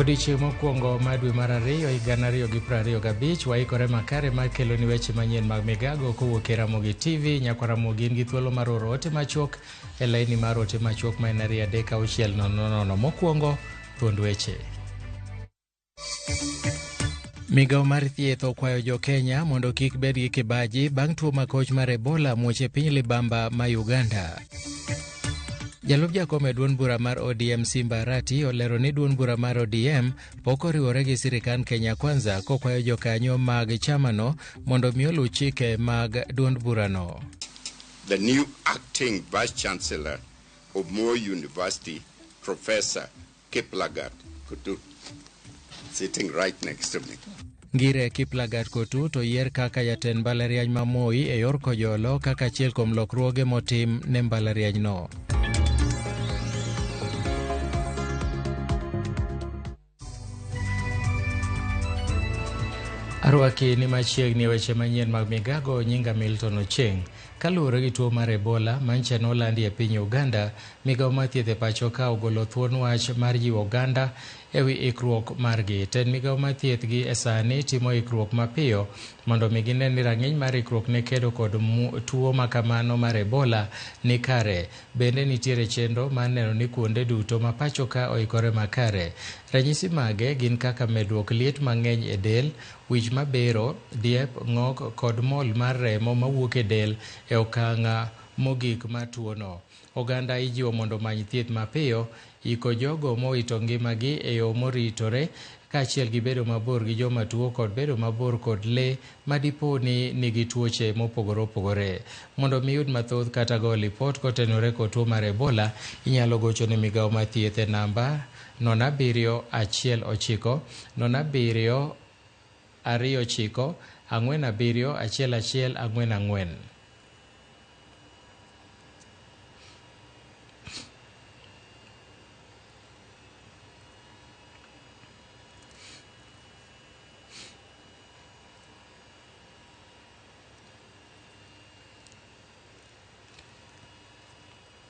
Odiechieng' mokwongo mar dwe mar ariyo higa 2025 waikore makare mar kelo ni weche manyien mag migago kowuok e Ramogi TV. Nyakwa Ramogi in gi thuolo mar oro ote machuok e laini mar ote machuok ma en 23600. Mokwongo thuond weche. Migawo mar thieth okwayo jo-Kenya mondo kik bed gi kibaji bang' tuo makoch mar Ebola muoch e piny libamba ma Uganda. Jalup jakom e duond bura mar ODM Simba Arati olero ni duond bura mar ODM pok oriwore gi sirikand Kenya Kwanza kokwayo jokanyo mag chamano mondo mi oluw chike mag duond burano. The new acting Vice Chancellor of Moi University, Professor Kiplagat Kotut, sitting right next to me. Ngire Kiplagat Kotut oyier kaka jatend mbalariany ma Moi e yor Kojolo kaka achiel kuom lokruoge motim ne mbalarianyno. Arwaki ni machiegni e weche manyien mag migago nyinga Milton Ochieng. Kaluwore gi tuo mar Ebola mancha nolandi e piny Uganda, migawo mar thieth e pacho ka ogolo thuon wach mar jiwo oganda e wi ikruok margi. Tend migawo mar thieth gi e sani timo ikruok mapiyo mondo mi gine ni rang'iny mar ikruok ne kedo kod tuo makamano mar Ebola ni kare. Bende nitiere chenro mar neno ni kuonde duto ma pacho ka oikore makare. Ranyisi mage gin kaka medruok liet mang'eny e del, wich mabero, diep, ng'ok kod mol mar remo mawuok e del e okang' mogik mar tuono. Oganda ijiwo mondo omany thieth mapiyo, iko jogo mowito ngimagi e yo moritore kaachiel gi bedo mabor gi joma tuo kod bedo mabor kod lee madipo ni nigi tuoche mopogore opogore. Mondo mi yud mathoth kata go lipot kotenore kod tuo mar Ebola, inyalo gocho ne migawo mar thieth e namba 07 1 9 07 2 9 4 7 1 1 4.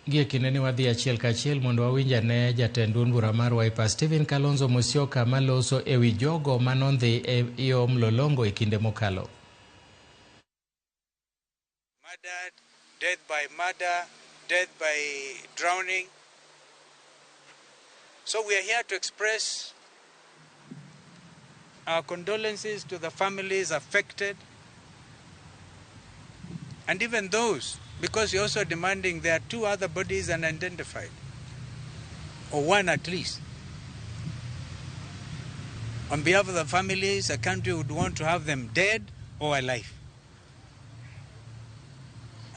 Gie kindeni wadhi achiel kachiel mondo wawinj ane jatend duond bura mar Wiper Stephen Kalonzo Musyoka maloso e wi jogo manondhi e yo mlolongo e kinde mokalo. Murdered, death by murder, death by drowning. So we are here to express our condolences to the families affected and even those, because you're also demanding there are two other bodies unidentified, or one at least. On behalf of the families, a country would want to have them dead or alive.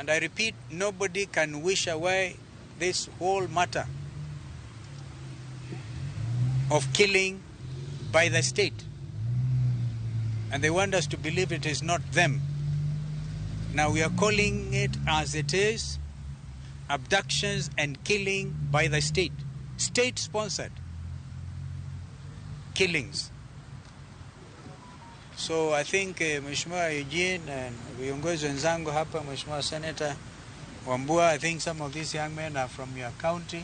And I repeat, nobody can wish away this whole matter of killing by the state. And they want us to believe it is not them. Now we are calling it as it is, abductions and killing by the state. State-sponsored killings. So I think Mheshimiwa Eugene and viongozi wenzangu hapa, Mheshimiwa Senator Wambua, I think some of these young men are from your county.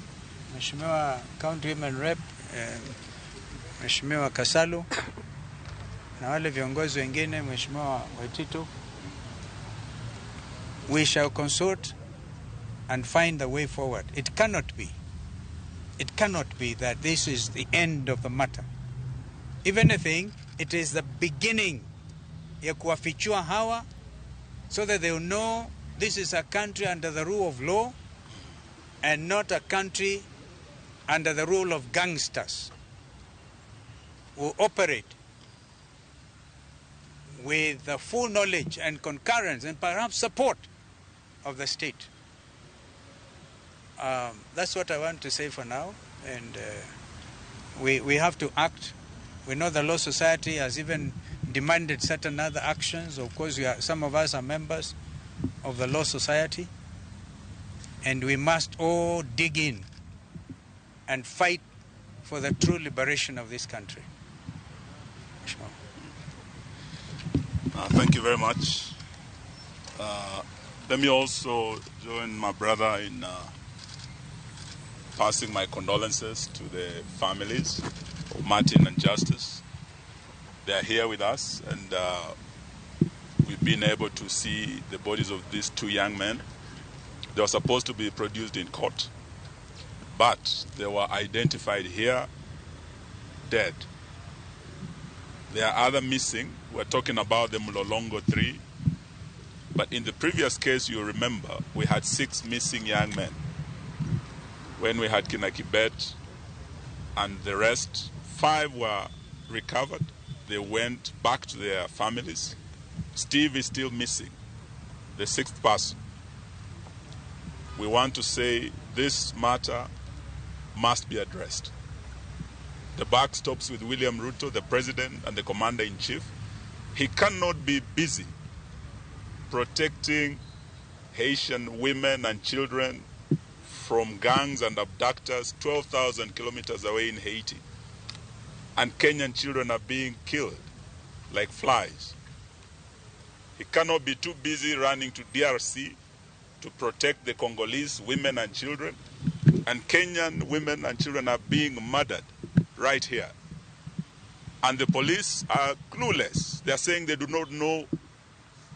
Mheshimiwa County Women Rep, Mheshimiwa Kasalu, na wale viongozi wengine, Mheshimiwa Waititu. We shall consult and find the way forward. It cannot be. It cannot be that this is the end of the matter. If anything, it is the beginning ya kuwafichua hawa so that they will know this is a country under the rule of law and not a country under the rule of gangsters who operate with the full knowledge and concurrence and perhaps support of the state. That's what I want to say for now, and we have to act. We know the Law Society has even demanded certain other actions. Of course, some of us are members of the Law Society, and we must all dig in and fight for the true liberation of this country. Thank you very much. Let me also join my brother in passing my condolences to the families Martin and Justice. They are here with us, and we've been able to see the bodies of these two young men. They were supposed to be produced in court, but they were identified here dead. There are other missing. We're talking about the Mlolongo 3. But in the previous case, you remember, we had 6 missing young men. When we had Kina Kibet and the rest, 5 were recovered. They went back to their families. Steve is still missing, the 6th person. We want to say this matter must be addressed. The buck stops with William Ruto, the president and the commander-in-chief. He cannot be busy protecting Haitian women and children from gangs and abductors 12,000 kilometers away in Haiti. And Kenyan children are being killed like flies. He cannot be too busy running to DRC to protect the Congolese women and children. And Kenyan women and children are being murdered right here. And the police are clueless. They are saying they do not know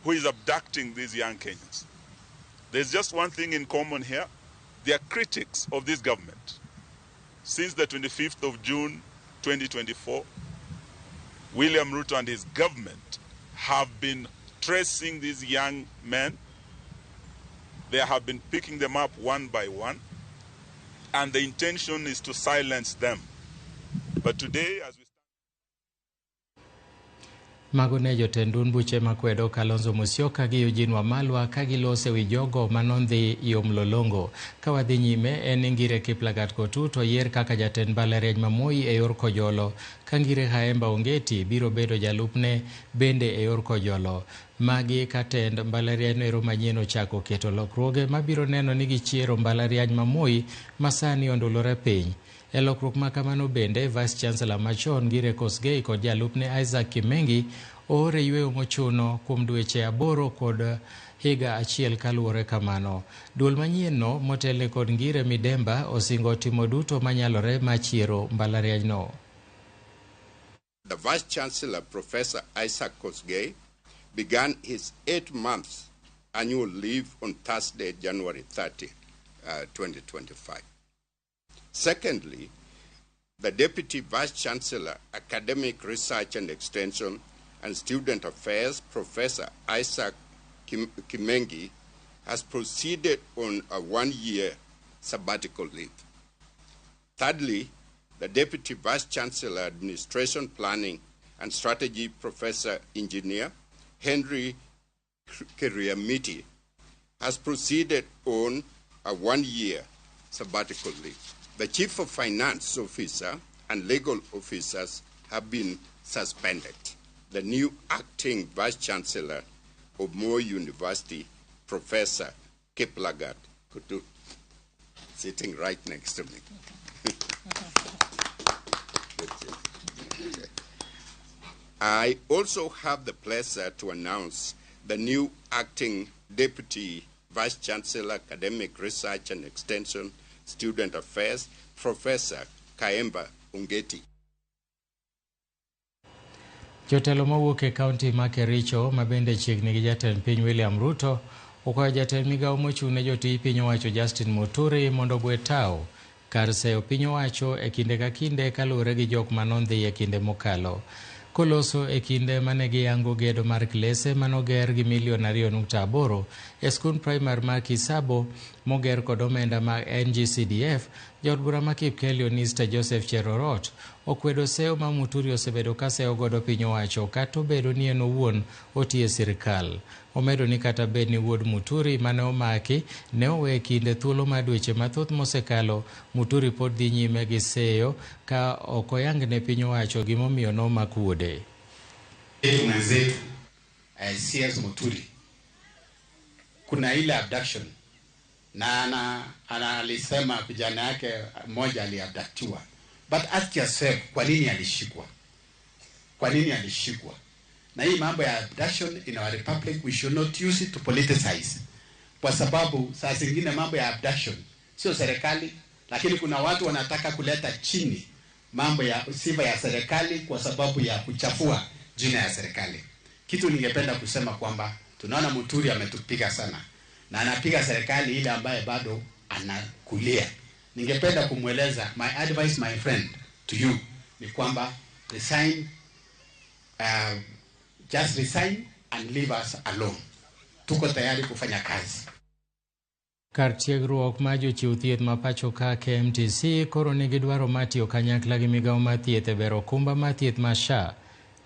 who is abducting these young Kenyans. There's just one thing in common here. They are critics of this government. Since the 25th of June, 2024, William Ruto and his government have been tracing these young men. They have been picking them up one by one, and the intention is to silence them. But today, as we Mago ne jotend duond buche makwedo Kalonzo Musyoka gi Eugene Wamalwa ka gilose wi jogo manondhi yo Mlolongo. Ka wadhi nyime en Ngire Kiplagat Kotut oyier kaka jatend mbalariany ma Moi e yor Kojolo, ka Ngire Khaemba Ongeti biro bedo jalupne bende e yor Kojolo. Magi ka tend mbalariany ero manyien ochako keto lokruoge mabiro neno ni gichiero mbalariany ma Moi ma sani ondulore piny. E lokruok ma kamano bende, Vice Chancellor machon Ngire Kosgei kod jalupne Isaac Kimengi oore yweyo mochuno kuom dweche 8 kod higa 1 kaluwore kamano. Duol manyienno motelne kod Ngire Midemba osingo timo duto manyalore ma chiero mbalarianyno. The Vice Chancellor, Professor Isaac Kosgei, began his 8 months annual leave on Thursday, January 30, 2025. Secondly, the Deputy Vice Chancellor, Academic Research and Extension and Student Affairs, Professor Isaac Kimengi, has proceeded on a 1-year sabbatical leave. Thirdly, the Deputy Vice Chancellor, Administration Planning and Strategy, Professor Engineer Henry Kiriamiti, has proceeded on a 1-year sabbatical leave. The Chief of Finance Officer and legal officers have been suspended. The new acting Vice Chancellor of Moi University, Professor Kiplagat Kotut, sitting right next to me. I also have the pleasure to announce the new acting Deputy Vice Chancellor, Academic Research and Extension, Student Affairs, Professor Khaemba Ongeti. Jotelo mowuok e kaunti ma Kericho ma bende chiegni gi jatend piny William Ruto okwayo jatend migawo mochung' ne jotij piny owacho Justin Muturi mondo ogwe tao kar seyo piny owacho e kinde ka kinde kaluwore gi jok manondhi e kinde mokalo. Koloso e kinde mane giyango gedo mar klese manoger gi milion 2.8 e skund primar ma Kisabo moger kod omenda mag NGCDF, jaod bura ma Kipkelio Nista Joseph Cherorot okwedo seyo ma Muturi osebedo ka seyo godo piny owacho kata obedo ni en owuon otiyo e sirikal. Omedo ni kata bed ni wuod Muturi mane omaki ne owe kinde thuolo mar dweche mathoth mosekalo, Muturi pod dhi nyime gi seyo ka ok oyang ne piny owacho gimomiyo nomak wuode. Mwenzetu CS Muturi, kuna ile abduction na alisema kijana yake mmoja aliabductiwa. But ask yourself, kwa nini alishikwa? Kwa nini alishikwa? Na hii mambo ya abduction in our republic, we should not use it to politicize. Kwa sababu saa zingine mambo ya abduction sio serikali, lakini kuna watu wanataka kuleta chini mambo ya sifa ya serikali kwa sababu ya kuchafua jina ya serikali. Kitu ningependa kusema kwamba tunaona Muturi ametupiga sana na anapiga serikali ile ambaye bado anakulia. Ningependa kumweleza, my advice my friend to you ni kwamba resign, just resign and leave us alone. Tuko tayari kufanya kazi. Kar tiegruok mar jochiw thieth ma pacho ka KMTC koro nigi dwaro mar tiyo kanyakla gi migawo mar thieth e bero okumba mar thieth mar SHA.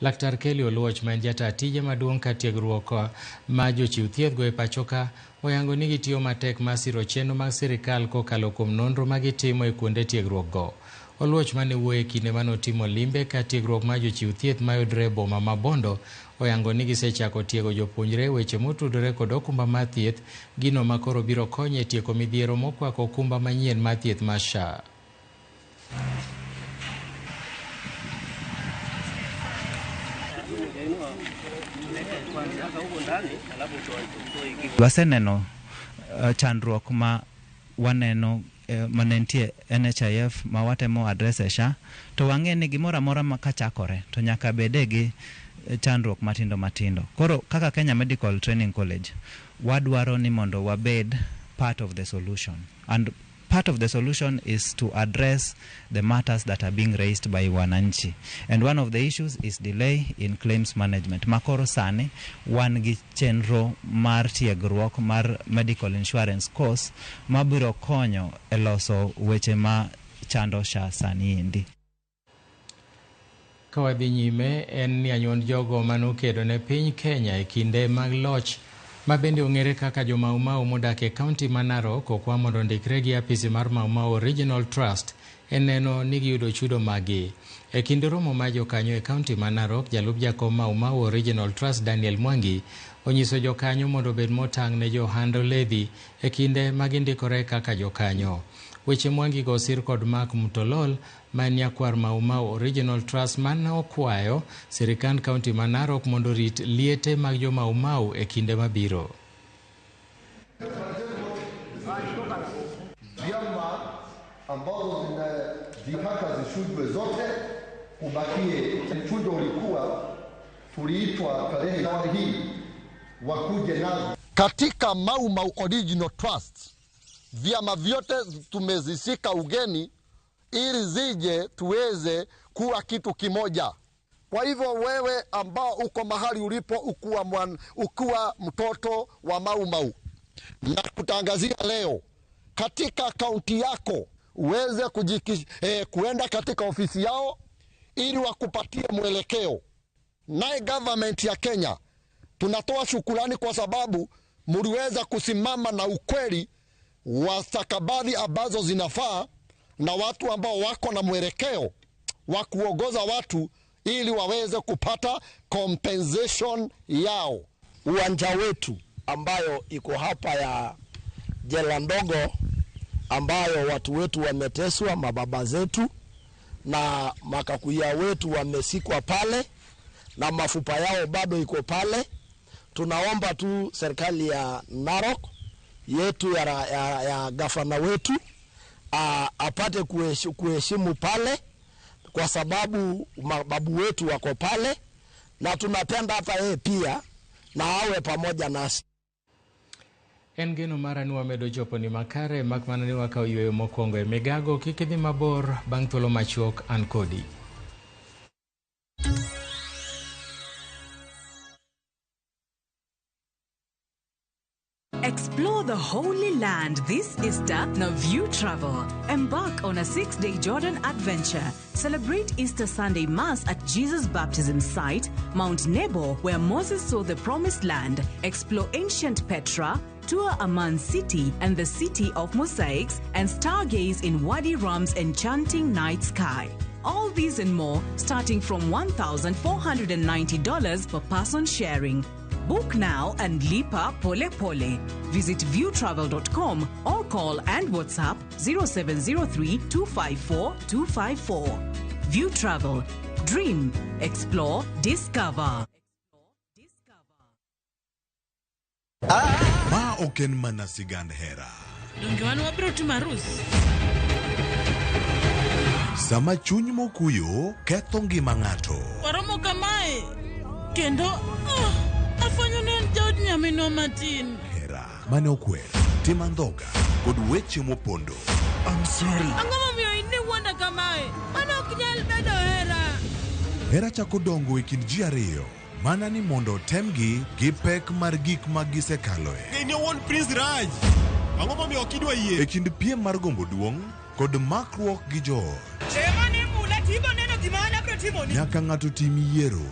Laktar Kelly Oluoch ma en jata tije maduong' kar tiegruok mar jochiw thieth go e pacho ka oyango ni gitiyo matek mar siro chenro mag sirikal kokalo kuom nonro ma gitimo e kuonde tiegruok go. Oluoch mane wuoyo e kinde mane otimo limbe kar tiegruok mar jochiw thieth mayudore e boma ma Bondo oyango ni gisechako tiego jopuonjre weche motudore kod okumba mar thieth, gino ma koro biro konyo e tieko midhiero mokwako okumba manyien mar thieth mar SHA. Waseneno chandruok ma waneno mane nitie NHIF ma watemo address e SHA, to wang'e ni gimoro amora ma kachakore to nyaka bede gi chandruok matindo matindo. Koro kaka Kenya Medical Training College wadwaro ni mondo wabed part of the solution, and part of the solution is to address the matters that are being raised by wananchi, and one of the issues is delay in claims management. Makoro sani wan gi chenro mar tiegruok mar medical insurance course mabiro konyo e loso weche ma chando SHA sani endi. Ka wadhi nyime en ni anyuond jogo manokedo ne piny Kenya e kinde mag loch ma bende ong'ere kaka jo Mau Mau modak e kaunti ma Narok okwa mondo ondikre gi apisi mar Mau Mau Original Trust e neno ni giyudo chudo maggi. E kinde romo mar jokanyo e kaunti ma Narok, jalup jakom Mau Mau Original Trust Daniel Mwangi onyiso jokanyo mondo obed motang' ne johand oledhi e kinde ma gindikore kaka jokanyo. Weche Mwangi go osir kod Mark Mutolol ma en nyakwar Mau Mau Original Trust mane okwayo sirikand kaunti ma Narok mondo orit liete mag jo Mau Mau e kinde mabiro. Vyama ambazo zinajitaka zishujwe zote, kubakie mchujo ulikuwa tuliitwa tarehe hii wakuje nazo. Katika Mau Mau Original Trust vyama vyote tumezisika ugeni ili zije tuweze kuwa kitu kimoja. Kwa hivyo wewe ambao uko mahali ulipo ukuwa mtoto wa Mau Mau, na kutangazia leo katika kaunti yako uweze kuenda katika ofisi yao ili wakupatie mwelekeo. Naye government ya Kenya tunatoa shukrani kwa sababu mliweza kusimama na ukweli wa stakabadhi ambazo zinafaa na watu ambao wako na mwelekeo wa kuongoza watu ili waweze kupata compensation yao. Uwanja wetu ambayo iko hapa ya jela ndogo ambayo watu wetu wameteswa, mababa zetu na makakuya wetu wamesikwa pale na mafupa yao bado iko pale. Tunaomba tu serikali ya Narok yetu ya gavana wetu apate kuheshimu pale, kwa sababu mababu wetu wako pale na tunapenda hata yeye pia na awe pamoja nasi. En geno mara ni wamedo chopo ni makare mak mana ni wakawo yweyo mokwongo e migago. Kik idhi mabor bang' thuolo machuok an kodi. Explore the Holy Land this Easter na View Travel. Embark on a 6-day Jordan adventure. Celebrate Easter Sunday Mass at Jesus' baptism site, Mount Nebo, where Moses saw the Promised Land. Explore ancient Petra, tour Amman City and the City of Mosaics, and stargaze in Wadi Rum's enchanting night sky. All these and more, starting from $1,490 per person sharing. Book now and lipa pole pole. Visit viewtravel.com or call and WhatsApp 0703 254 254. View Travel. Dream, explore, discover. Ma ok en mana sigand hera. Donge wan wabiro timo arus? Sama chuny mokuyo ketho ngima ng'ato. Waromo kamae kendo afwenyo ni en jaod nyaminwa matin. Hera mane okwer, tim andhoga kod weche mopondo. I'm sorry. Ang'o momiyo in iwuonda kamae? Mano ok nyal bedo hera. Hera chako dongo e kind ji ariyo mana ni mondo otemgi gi pek mar gik ma gisekaloe. In owuon Prince Raj. Ang'o momiyo ok idwa yie? E kind piem mar gombo duong' kod makruok gi joot. Ema mula tibo neno gima an abiro timoni. Nyaka ng'ato tim yiero.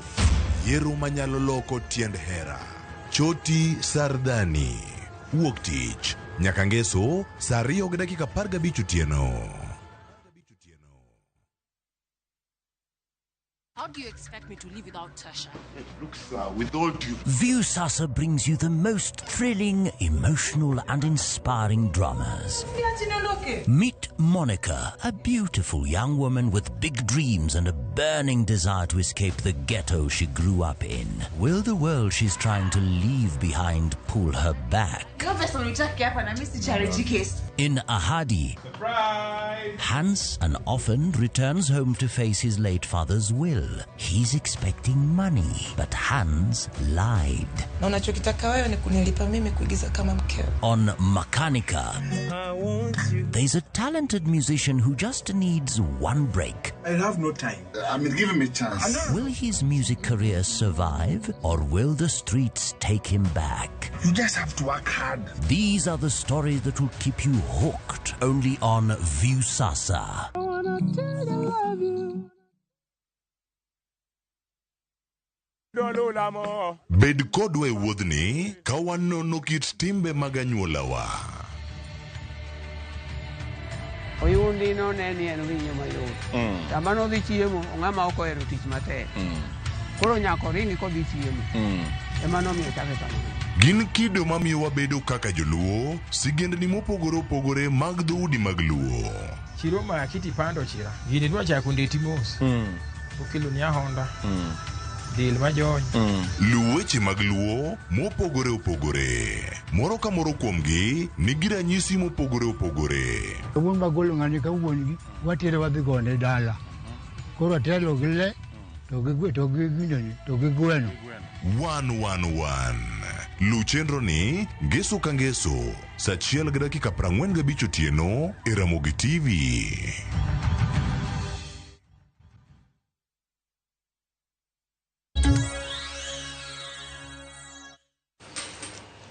Yiero manyalo loko tiend hera. Choti Sardani. Wuok tich. Nyaka ngeso saa 2:15 otieno. How do you expect me to live without Tasha? Looks with all due. Viusasa brings you the most thrilling, emotional, and inspiring dramas. Meet Monica, a beautiful young woman with big dreams and a burning desire to escape the ghetto she grew up in. Will the world she's trying to leave behind pull her back? In Ahadi, Hans, an orphan, returns home to face his late father's will. He's expecting money, but Hans lied. Na unachokitaka wewe ni kunilipa mimi kuigiza kama mkeo. On Makanika, there's a talented musician who just needs one break. I have no time. I mean, give him a chance. Will his music career survive, or will the streets take him back? You just have to work hard. These are the stories that will keep you hooked only on Viusasa. I wanna tell you I love you. Bed kodwa e wuodhni ka wanono kit timbe mag anyuolawa. Oyundi none ni en winyo mayot. Sama nodhi chiemo, ng'ama ok ohero tich matek. Koro nyaka oringi kodhi chiemo. Ema nomiyo chake kamano. Gin kido mamiyo wabedo kaka joluo, sigendni mopogore opogore mag dhoudi mag luo. Chiro maki tipando chira. Gini dwa chako ndeti mos. Okelo ni ahonda. Del majony. Luw weche mag luo mopogore opogore. Moro ka moro kuomgi nigi ranyisi mopogore opogore. Wuon magolo ng'ani ka wuon gi watere wadhi gone dala. Koro atelo gi le to gi to gi ginene to gi gweno. 111. Luw chenro ni ngeso ka ngeso saa 1:45 otieno e Ramogi TV.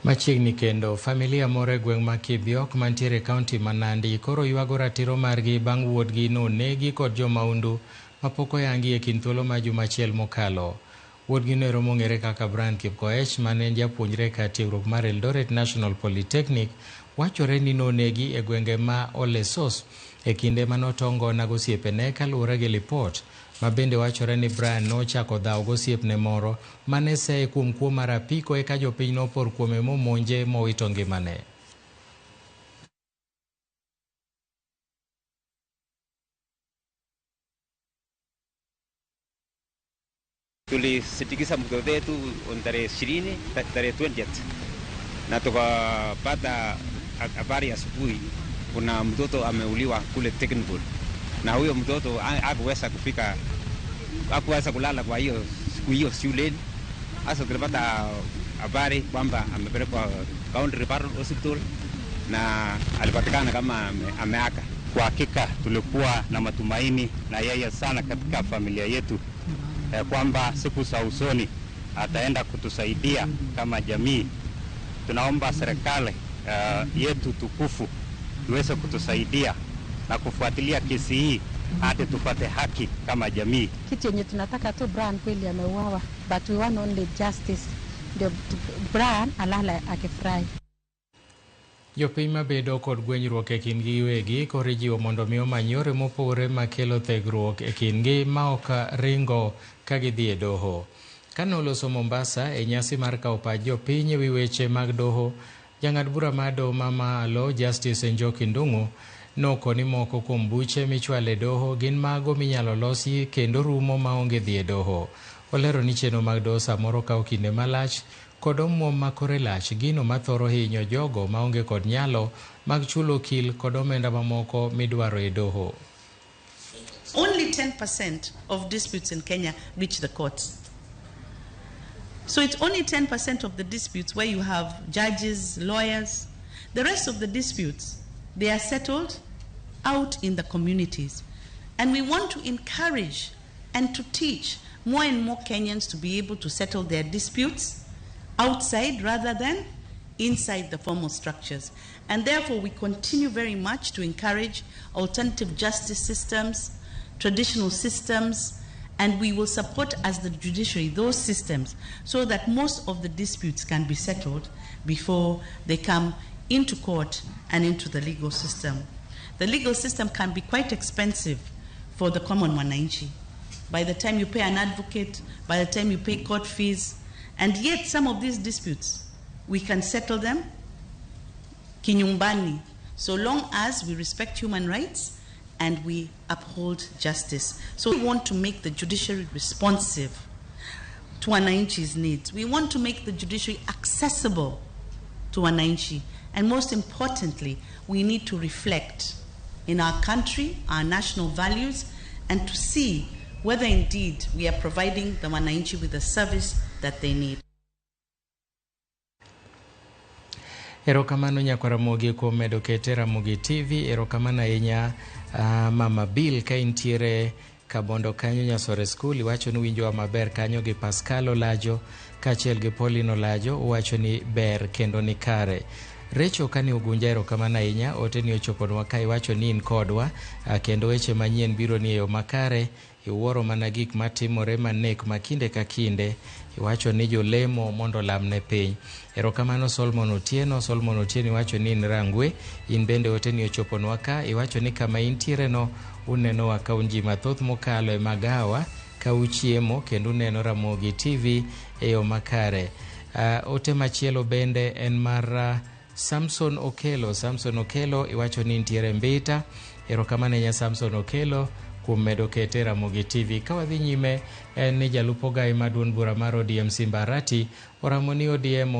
Machiegni kendo, familia moro e gweng' ma Kibiok mantiere e kaunti ma Nandi koro ywago ratiro margi bang' wuodgi nonegi kod jomaundu mapok oyangi e kind thuolo ma juma achiel mokalo. Wuodgi noero mong'ere kaka Brian Kipkoech mane en japuonjre kar tiegruok mar Eldoret National Polytechnic wachore ni nonegi e gwenge ma Olesos e kinde manotongona gosiepene kaluwore gi lipot ma bende wachore ni Brian nochako dhaw gosiepne moro mane seye kuom kuo mar apiko eka jopiny nopor kuome momonje mowito ngimane. Tulisindikiza mtoto wetu tarehe 20, tarehe 20 na tukapata habari asubuhi kuna mtoto ameuliwa kule Technical, na huyo mtoto hakuweza kufika, hakuweza kulala kwa hiyo siku hiyo shuleni. Sasa tulipata habari kwamba amepelekwa County Referral Hospital na alipatikana kama ameaka. Kwa hakika tulikuwa na matumaini na yeye sana katika familia yetu kwamba siku za usoni ataenda kutusaidia kama jamii. Tunaomba serikali yetu tukufu iweze kutusaidia na kufuatilia kesi hii hadi tupate haki kama jamii. Kitu yenye tunataka tu Brian kweli ameuawa, but we want only justice. Ndio Brian alala akifurahi. Jopiny mabedo kod gwenyruok e kindgi giwegi koro ijiwo mondo mi omany yore mopogore makelo thegruok e kindgi ma ok ringo ka gidhi e doho. Kane oloso Mombasa e nyasi mar kawo pach jopiny ewi weche mag doho, jang'ad bura mar doho mamalo Justice Njoki Ndung'u nokoni moko kuom buche michwalo e doho gin mago minyalo losi kendo rumo maonge dhi e doho. Olero ni chenro mag doho samoro kawo kinde malach kod omuom ma kore lach, gino mathoro hinyo jogo maonge kod nyalo mag chulo okil kod omenda mamoko midwaro e doho. Only 10% of disputes in Kenya reach the courts. So it's only 10% of the disputes where you have judges, lawyers. The rest of the disputes, they are settled out in the communities. And we want to encourage and to teach more and more Kenyans to be able to settle their disputes outside rather than inside the formal structures. And therefore, we continue very much to encourage alternative justice systems, traditional systems, and we will support as the judiciary those systems so that most of the disputes can be settled before they come into court and into the legal system. The legal system can be quite expensive for the common mwananchi. By the time you pay an advocate, by the time you pay court fees, and yet some of these disputes, we can settle them kinyumbani, so long as we respect human rights and we uphold justice. So we want to make the judiciary responsive to wananchi's needs. We want to make the judiciary accessible to wananchi. And most importantly, we need to reflect in our country, our national values, and to see whether indeed we are providing the wananchi with the service that they need. Erokamano nyakwa Ramogi kuom medo kete Ramogi TV. Erokamano ahinya Mama Bill ka intiere Kabondo kanyo Nyasore School iwacho ni winjowa maber kanyo gi Pascal Olajo kaachiel gi Pauline Olajo uwacho ni ber kendo ni kare. Recho kani Ugunja erokamano ahinya ote ni ochoponwa ka iwacho ni in kodwa kendo weche manyien biro ni e yo makare. Iwuoro mana gik matimore manek ma kinde ka kinde iwacho ni jolemo mondo olamne piny. Erokamano Solomon Otieno. Solomon Otieno iwacho ni in Rangwe, in bende ote ni ochoponwa ka iwacho ni kama intiere no unenowa ka un ji mathoth mokalo e magawa ka uchiemo kendo uneno Ramogi TV e yo makare. Ote machielo bende en mar Samson Okelo. Samson Okelo iwacho ni intiere Mbita. Erokamano ahinya Samson Okelo kuom medo kete Ramogi TV. Ka wadhi nyime en ni jalup ogai ma duond bura mar ODM Simba Arati oramo ni ODM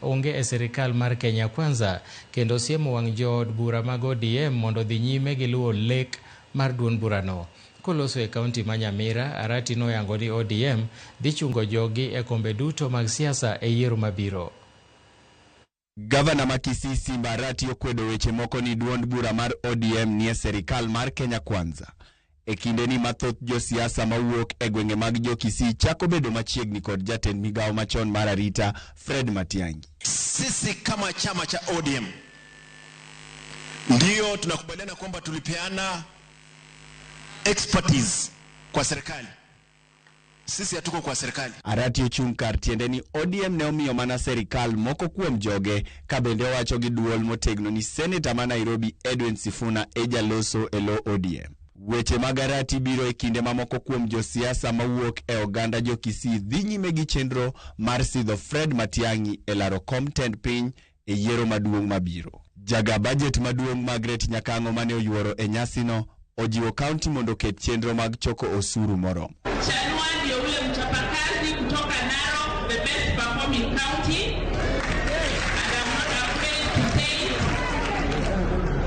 onge e sirikal mar Kenya Kwanza kendo siemo wang' jood bura mag ODM mondo odhi nyime gi luwo lek mar duond burano. Koloso e kaunti ma Nyamira, Arati noyango ni ODM dhi chungo jogi e kombe duto mag siasa e yiero mabiro. Gavana ma Kisii Simba Arati okwedo weche moko ni duond bura mar ODM nie serikal mar Kenya Kwanza. E kindeni mathoth josiasa mawuok e gwenge mag jo Kisii chako bedo machiegni kod jatend migawo machon mar arita Fred Matiang'i. Sisi kama chama cha ODM ndio tunakubaliana kwamba tulipeana expertise kwa serikali. Sisi hatuko kwa serikali. Arati ochung' kar tiende ni ODM ne omiyo mana serikal moko kuom joge ka bende owacho gi duol motegno ni seneta ma Nairobi Edwin Sifuna e jaloso e lo ODM. Weche mag Arati biro e kinde mamoko kuom josiasa mawuok e oganda jo Kisii dhi nyime gi chenro mar sidho Fred Matiang'i e laro kom tend piny e yiero maduong' mabiro. Jaga bajet maduong' Margaret Nyakang'o mane oyuoro e nyasino ojiwo kaunti mondo oket chenro mag choko osuru moromo. Chanua ndio ule mchapakazi kutoka Narok, the best performing county. And I'm not afraid to say it.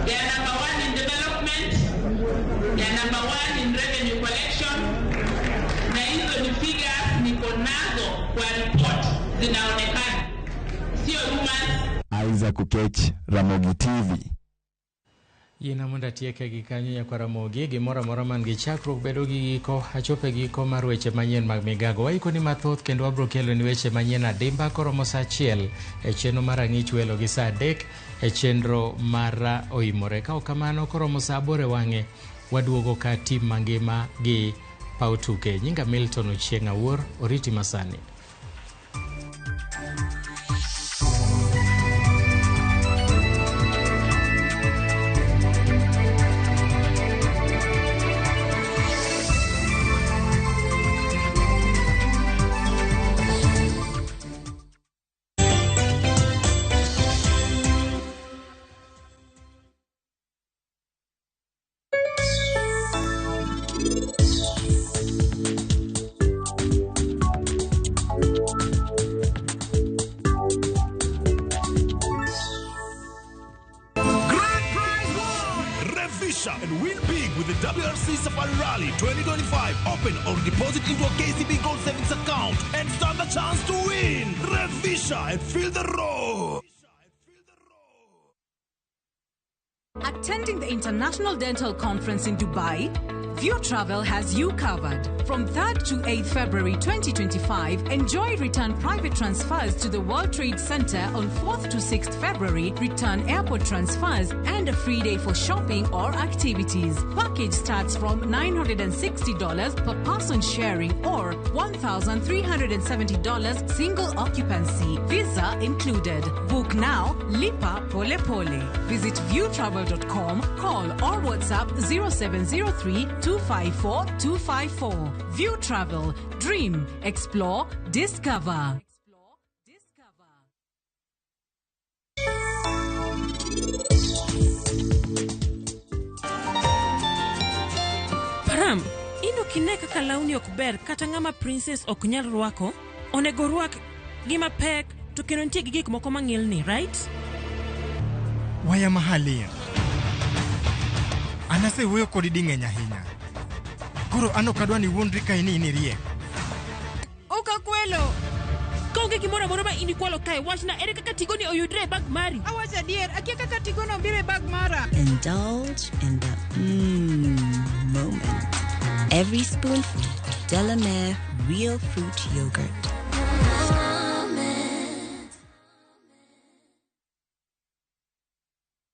They are number one in development. They are number one in revenue collection. Na hizo ni figures niko nazo kwa report zinaonekana. Sio rumors. Isaac Ukech, Ramogi TV. Yiena mondo atieke gi kanyo nyakwa Ramogi, gimoro amora man gi chakruok bedo gi giko, achopo e giko mar weche manyien mag migago. Waikoni mathoth kendo wabro kelo ni weche manyien adimba koromo saa 1 e chenro mar ang'ich welo gi saa 3 e chenro mar oimore. Ka ok kamano koromo saa 8 e wang'e waduogo ka tim mangima gi paw tuke. Nyinga Milton Ochieng' Awuor, oriti masani. the WRC Safari Rally 2025. Open or deposit into a KCB Gold Savings account and stand a chance to win. Revisha and feel the road. Attending the International Dental Conference in Dubai? View Travel has you covered. From 3rd to 8th February 2025, enjoy return private transfers to the World Trade Center on 4th to 6th February, return airport transfers, and a free day for shopping or activities. Package starts from $960 per person sharing or $1,370 single occupancy. Visa included. Book now, lipa pole pole. Visit viewtravel.com, call or WhatsApp 0703 254 254. View Travel. Dream, explore, discover. Param, in ok ine kaka lawni ok ber kata ng'ama princess ok nyal rwako? Onego orwak gima pek to kendo nitie gi gik moko mang'ilni, right? Waya mahalia. An asewuoyo kodi ding'eny ahinya. Koro an ok adwa ni iwuondri ka in iriek. Ok akwelo. Kaonge gimoro amora ma in ikwalo kae, wachna ere kaka tigoni oyudre e bag mari? Awacho adier, akia kaka tigono obiro e bag mara. Indulge in the moment. Every spoonful, Delamere Real Fruit Yogurt.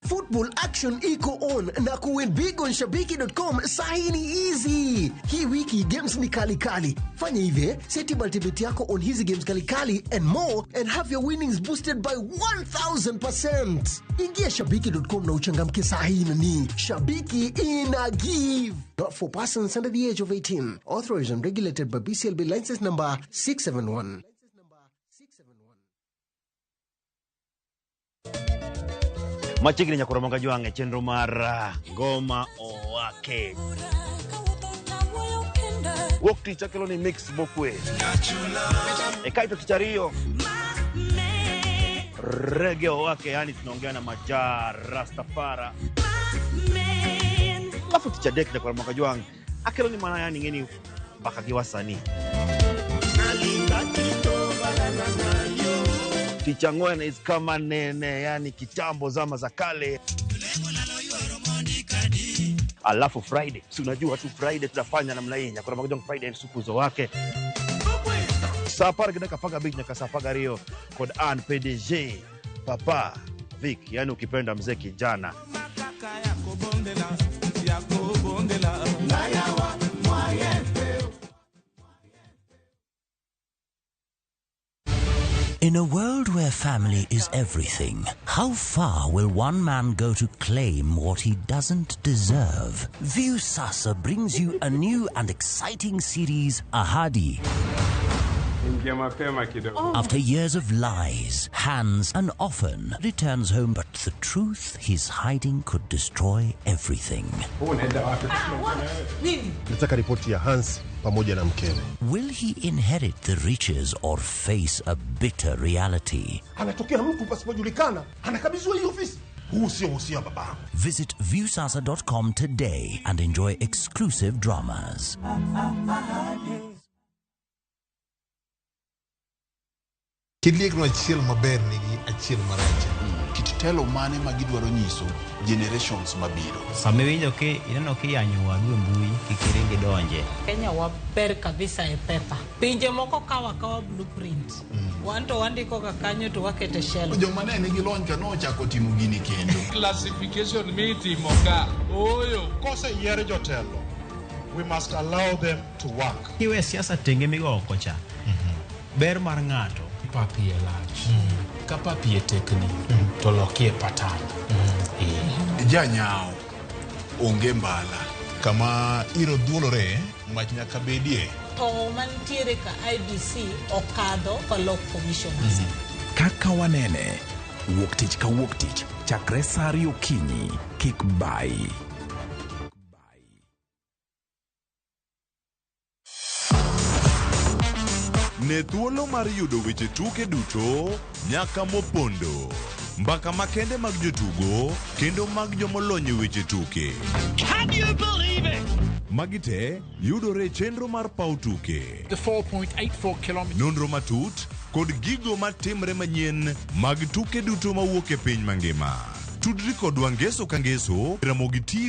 Football action iko on na kuwin big on shabiki.com sahi ni easy. Hii wiki games ni kali kali. Fanya hivi, seti multibet yako on hizi games kali kali and more and have your winnings boosted by 1000%. Ingia shabiki.com na uchangamke sahi nani. Shabiki ina give. Not for persons under the age of 18. Authorized and regulated by BCLB license number 671. Machiegni nyakoro moga jwang' e chenro mar Ngoma Owake. Wuok tich akelo ni mix mokwe. E kaito tich ariyo Reggae Owake, yani tunaongea na Maja Rastafara. Alafu tich adek nyakoro moga jwang' akelo ni mana yani ng'eni mbaka gi wasanii. Tich ang'wen is kama nene, yani kitambo zama za kale. Alafu Friday, si unajua tu Friday tunafanya namna hii. Nyakoro moga jwang' Friday sukuzo wake. Saa apar gi dakika apar gabich nyaka saa apar gariyo kod an PDG Papa Vic, yani ukipenda mzee kijana. In a world where family is everything, how far will one man go to claim what he doesn't deserve? Viusasa brings you a new and exciting series, Ahadi. Ingia mapema kidogo. After years of lies, Hans and often returns home, but the truth he's hiding could destroy everything. Unaenda wapi? Nini? Nataka ripoti ya Hans pamoja na mkewe. Will he inherit the riches or face a bitter reality? Anatokea mtu pasipojulikana, anakabidhiwa hii ofisi. Huu sio uhusia babangu. Visit viewsasa.com today and enjoy exclusive dramas. Kiliekno achiel maber nigi achiel marach. Kit telo mane ma gidwaro nyiso generations mabiro. Sama iwinjo ki ineno kiyanyo wadu e mbui kik iring idonje. Kenya waber kabisa e pepa. Pinje moko kawa kawa blueprint. Wan to wandiko ga kanyo to wakete shelf. Joma ne nigi lony ka nochako timo gini kendo. Classification mitimo ka. Ooyo. Koseyier jotelo, we must allow them to work. Kiwe siasa tenge migo oko cha. Ber mar ng'ato. Pap iye lach. Ka pap iye tekni, to lokie patan. Janyao onge mbala. Kama iro dhuolore, mach nyaka bedie. To mantiere ka IBC okadho kolok commissioners. Kaka wanene, wuok tich ka wuok tich, chakre saa ariyo okinyi, kik bayi. Ne thuolo mar yudo weche tuke duto nyaka mopondo. Mbaka makende mag jotugo kendo mag jomolony e weche tuke. Can you believe it? Magi te yudore e chenro mar paw tuke. The 4.84 kilometers. Nonro matut kod gigo matimre manyien mag tuke duto mawuok e piny mangima. Tudri kodwa ngeso ka ngeso Ramogi TV.